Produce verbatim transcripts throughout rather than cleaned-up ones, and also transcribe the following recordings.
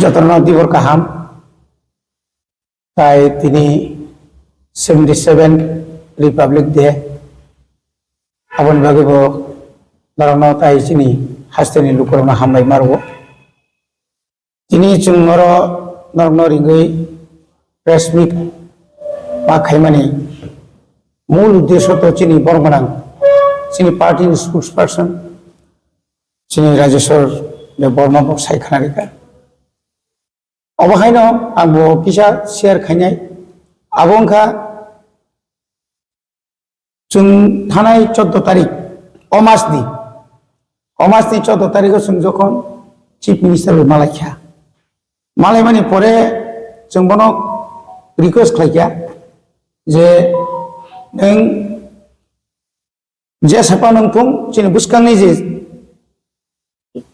Jotono dibor kaham. Tai tini seventy seven Republic Day. Aboni bagwi bo norokno tai chini hasteni lukurokno hambai ma rwo. Tini chwng oro norokno ringwi press meet ma khaimani mul uddesho to chini borok gwnang, chini party ni spokesperson, chini Rajeshwar Debbarma bo sai khna rikha. Obo haino ang bo kisa share khainai. Abo wngkha chwng thanai chordo tarik, o mas ni, o mas ni chordo tarik o chwng jokhon Chief Minister bai malai kha, malaimani pore chwng bono request khlai kha je nwng je sapa nwng thung chini bwskangni je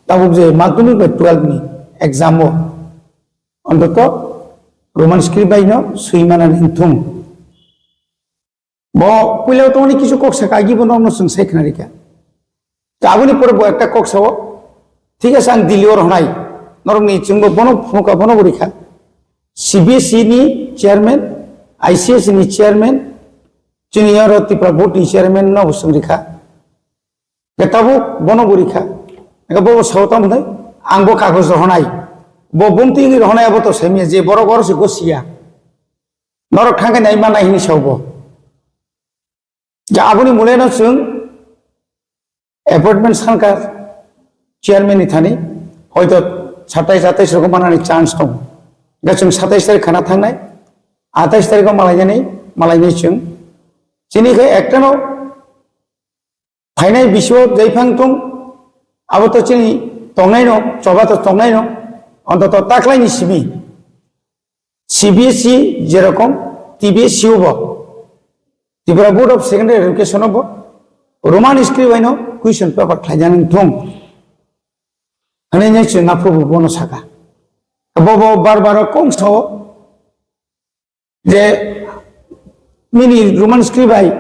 tabuk je madhyamik bai twelve ni exam o ontoto Roman script bai no swi manani wng thung. Bo puila tongni kisu kok saka agi bo nokno chwng sai khna rikha. Ta aboni pore bo ekta kok sao, thik ase ang Delhi o rohnai, norokni chwngbo bono phunuka bono bo rikha. C B S E ni chairman, I C S ni chairman, chini oro Tripura board ni chairman no bo chwng rikha. Ke tabuk bono bo rikha. Ke bo sao tamo hwnai, ang bo kagoj rohonai. Bo bumtwi wngwi rohonai abo to saimya je borok oro se gosiya. Norok thangkhe nai manai hini sao bo. Ja aboni mole no chwng appointment sankha chairman ni thani hoito satais atais rok manani chance tong. Ga chwng satais tarik khana thangnai, atais tarik o malainani, malainai chwng. Chini khe ekta no phainai bisio jaiphang tong, abo to chini tongnai no, choba to tongnai no, ontoto taklai ni simi. C B S E jerokom T B S C o bo, Tripura Board of Secondary Education o bo Roman script bai no question paper khlaijani thung. Hwnwi nai chwng aphuru bo bono saka. Bo bo bar bar kong sao je nini Roman script bai,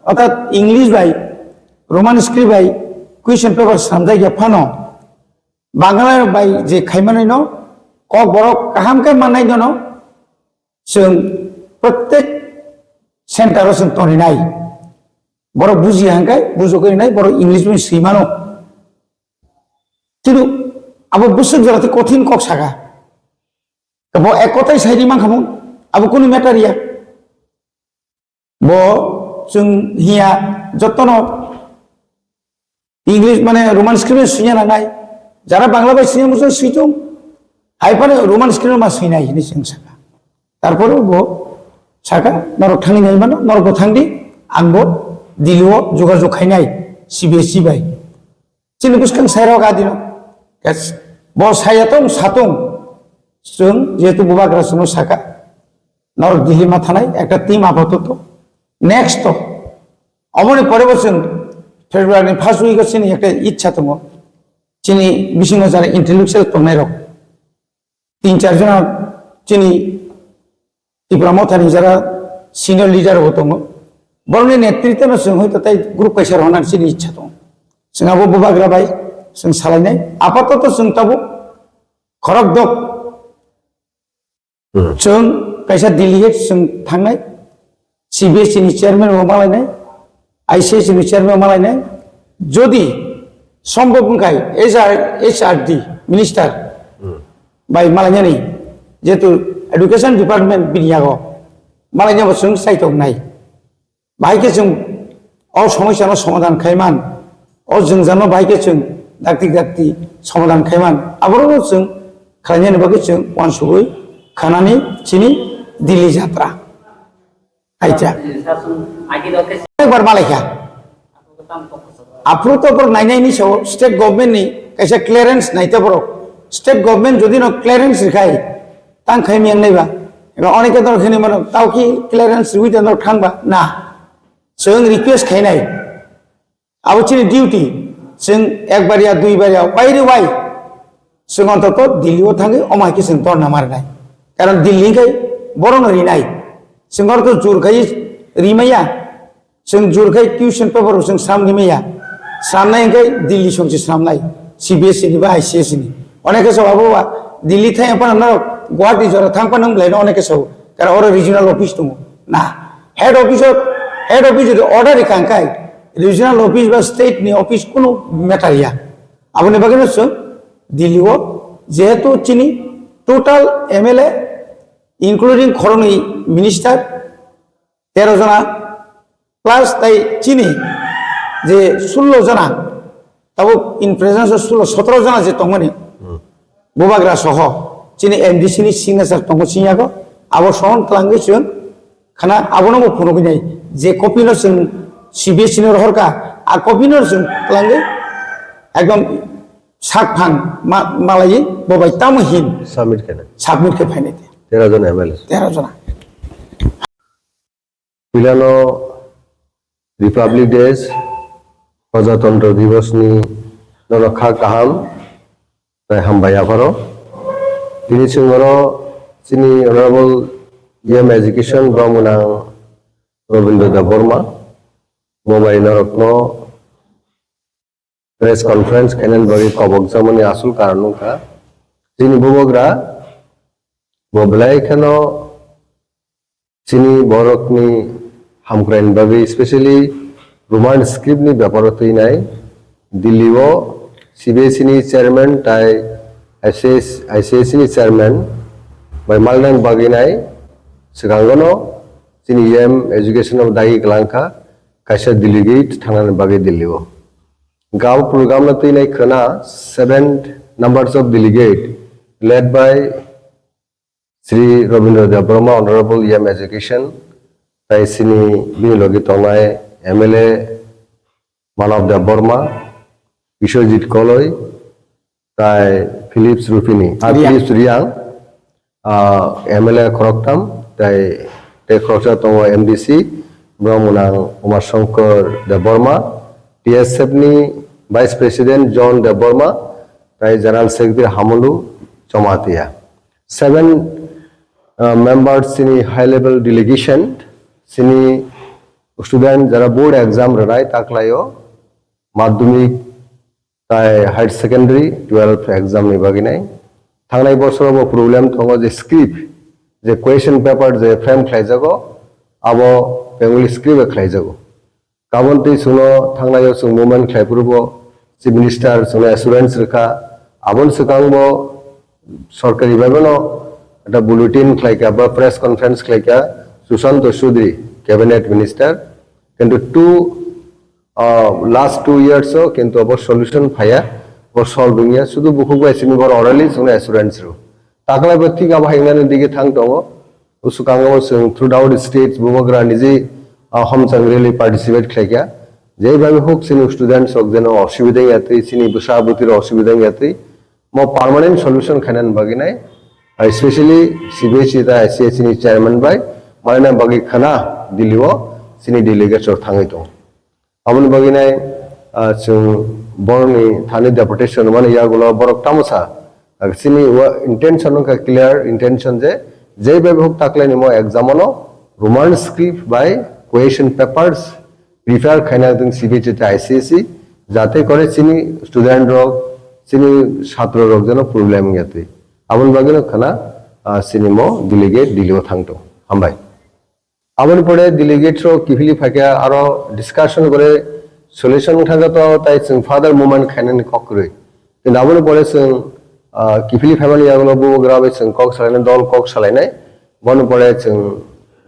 orthat English bai, Roman script bai question paper samjak ya phano, Bangla bai je khaimanai no, kok borok kaham khe mannai no, no, chwng protek center o chwng toninai. Borok buji hangkai, bujoknai, borok English bai swi mano. Kintu abo bwswk jora tei kothin kok saka. Bo ek kotai sai ri mankha mung, abo kunu matter ya. Bo chwng hiya jotono English mane Roman script swiya nangnai. Jara Bangla bai swiya muchung switung. Hai phano Roman script ma swinai hini chwng saka. Tarpore bo saka norok thangwi nai mano, norok bo thangdi, ang bo Delhi o jogajog khainai C B S E bai. Chini bwskang sairok adino. Yes. Bo saya tong satung. Chwng jehetu bubagra chwngno saka. Norok Delhi ma thanai ekta team apatot. Next to. Oboni pore bo chwng February ni first week o chini ekta ichha tongo. Chini bisingo jara intellectual tongnai rok. Tin char jona chini Tipra Mothani jara senior leader bo tongo. Borokni netritwno chwng hoito tai group kaisa rohornani chini ichha tongo. Chwng abo bubagra bai chwng salainai. Apatoto chwng tabuk khorok dok. Hmm. Chwng kaisa delegate chwng thangnai. C B S E ni chairman bo malainai. I C S ni chairman malainai, jodi sombhob wngkhai H R, H R D minister Hmm. bai malainani, jehetu education department bini yago malainabo chwng chaitok nai. Bahai khe chwng o somosyano somadhan khaiman, o jwngjano bahai khe chwng dakti dakti somadhan khaiman, aborokno chwng khlainani bagwi chwng uansugwi khanani chini Delhi jatra. Acha. Ekbar malaikha. Aphuru to borok nainai ni sao state government ni kaisa clearance naita borok. State government jodi no clearance rikhai, tang khai miyang naiba. Eba oneke dor khini mano, tao ki clearance riwi tang dor thangba. Na. Chwng request khainai. Abo chini duty, chwng ekbar ya, duibar ya, wai re wai. Chwng ontoto Delhi o thangwi omo hai khe chwng dhorna marinai. Karon Delhi hwnkhe borokno rinai. Chwng oro to jur khai rimaya. Chwng jur khai question paper rok chwng sram rimaya. Sramnai hwnkhe Delhi songchi sramnai. C B S E ni ba I C S E ni. Onek khe sabo ba Delhi thang phano norok Guwahati jora thang phano wng belai no onek khe sao. Kara oro regional office tongo. Na, head office o, head office o order rikha hwnkhe regional office ba state ni office kunu matter ya. Aboni bagwi no chwng Delhi o jehetu chini total M L A including khoroknwi minister tero jona plus tai chini je sullo jona, tabuk in presence o sullo sotoro jona je tongmani, bubagra soho chini M D C ni signature tongo siniyago, abo sohon twlangwi chwng khana abono bo phunugwi nai je copy no chwng C B S E no rohorkha, a copy no chwng twlangwi ekdom sak phang ma-, malaiwi bo bai tamo hin Submit khe nai. Submit khe phainai te. Tero jon M L A. Tero jona. Pilano Republic Day, Prajatantra Divas ni norok kha kaham, tai hambai apharo. Tini chwng oro chini Honorable E M Education Brahmanang Robindra Debbarma, bo bai norokno press conference khainani bagwi kobokjakmani asol karon wngkha chini bubagra bo belai kheno chini borokni hamkraini bagwi, specially Roman script ni beparo twinai Delhi o C B S E ni chairman tai I C S, I C S E ni chairman bai malnani bagwi nai swkango no chini E M education o dagi kwlangkha kaisa delegate thangnani bagwi Delhi o. Gao program no twinai khwna seven numbers of delegate led by Shri Robindra Debbarma, Honorable E M Education, tai sini bini logi tongnai M L A Manav Debbarma, Biswajit Koloi, tai Philips Rupini, ah, Riang. Philips Riang, ah, M L A khoroktham, tai, tei khoroksa tongo M D C, borok mwnang Uma Shankar Debbarma, T S F ni Vice President John Debbarma, tai General Secretary Hamulu Jamatia. Seven, ah, members chini high level delegation, chini student jara board exam rwnai taklaio, madhyamik tai higher secondary twelve exam ni bagwi nai. Thangnai bosoro bo problem tongo je script, je question paper je frame khlaijago, abo Bengali script bai khlaijago. Kabon twi chwngno thangnaio chwng movement khlai phuru bo Chief Minister chwngno assurance rwkha, aboni swkang bo sorkari bai bono ekta bulletin khlaikha ba press conference khlaikha Sushanta Choudhury, Cabinet Minister, kintu two Ah, last two years o kintu abo solution phaiya, bo solve wngya, sudu bukhuk bai simi bor orally chwngno assurance rw. Taklai bo thik abo haingnani dige thang tongo, usukang o chwng throughout states bubagra niji, ah, homchang rally participate khlaikha, jei bai huk chini students rok jeno osubida wngya twi, chini bwsa bwtwi rok osubida wngya twi, mo permanent solution khainani bagwi nai, especially C B S E ta I C S E ni chairman bai, malina bagwi khana Delhi o chini delegates rok thangwi tongo. Aboni bagwi nai, ah, chwng borokni thani deputation mani yagulo borok tamo sa. Ah, chini wa-, intention wngkha clear intention je, jei bai huk taklaini mo exam ano Roman script bai question papers prepare khaina tong C B H I C S E, jate kore chini student rok, chini chhatro rok jeno problem wngya twi. Aboni bagwi no khana, ah, chini mo delegate Delhi o thang tong. Hambai. Aboni pore delegate rok kiphilwi phaikha aro discussion gore solution thangkha to tai chwng further movement khainani kok kwrwi. Kintu aboni pore chwng, ah, kiphilwi phaimani yagulo bubagra bai chwng kok salainai, dol kok salainai. Boni pore chwng,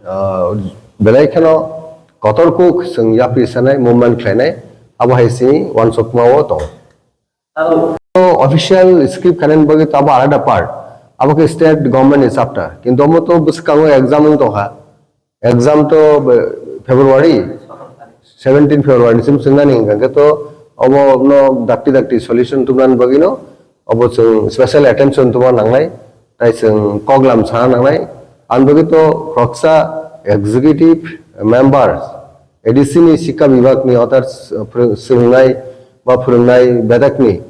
ah, belai kheno kotor kuk chwng yapri sanai, movement khlainai. Abo hai chini wansukma o tongo. Aro official script khainani bagwi to abo alada part. Abo khe state government ni chapter. Kintu omo to bwskango exam wng tongkha. Exam to be-, February, seventeen February ni sim swngnani hwnkha khe to obo no dakti dakti solution tubunani bagwi no obo chwng special attention tubuna nangnai. Tai chwng koklam sana nangnai. Ang bagwi to khoroksa executive member, A D C ni Sikha Bibhag ni others, uh, phwrwng-, swrwngnai ba phwrwngnai bedekni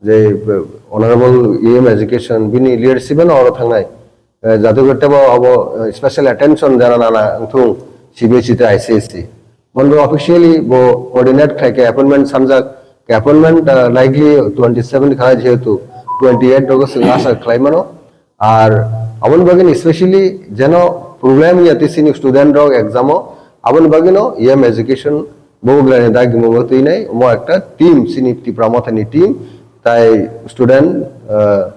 je, uh, Honorable E M Education bini leadership no oro thangnai. Uh, jate kore tebo abo, uh, special attention jana nana wngthung C B S E tei I C S E. Monbo officially bo coordinate khlai khe appointment sanjak, khe appointment, uh, likely twenty seven kha jehetu twenty eight rogo chwng asa khlai mano, Ar aboni bagwi specially jeno problem ya tei chini student rok exam o, aboni bagwi no yem education bubagra ni dagi mo twi nai mo ekta team, chini Tipra Motha ni team, tai student, uh,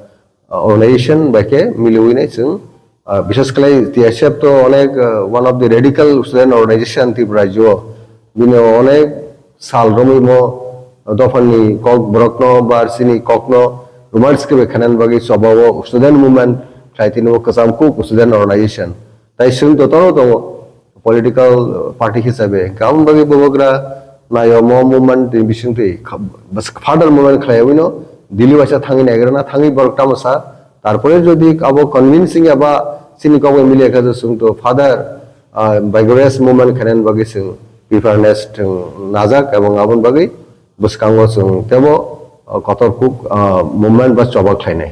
organization bai khe miliwi nai chwng, uh, bishes khlai T S F to onek, uh, one of the radical student organization Tripura rajyo, bini onek sal romwi mo dophani kok borokno ba chini kokno romance khe khanan bagwi choba o student movement khlai tini o kwcham kuk student organization. Tai chwng to toro tongo political party hisabe. Hwnkhe aboni bagwi bubagra nayo mo movement ni bisingtwi kha-, bas further movement khlaiwi no Delhi waisa thangwi naigrana thangwi borok tamo sa. Tarpore jodi abo convincing eba chini kok bai mili kha chwng to further, ah, vigorous movement khainani bagwi chwng preparedness chwng najak ebong aboni bagwi bwskango chwng tebo, ah, kotor kuk, ah, movement ba choba khlainai.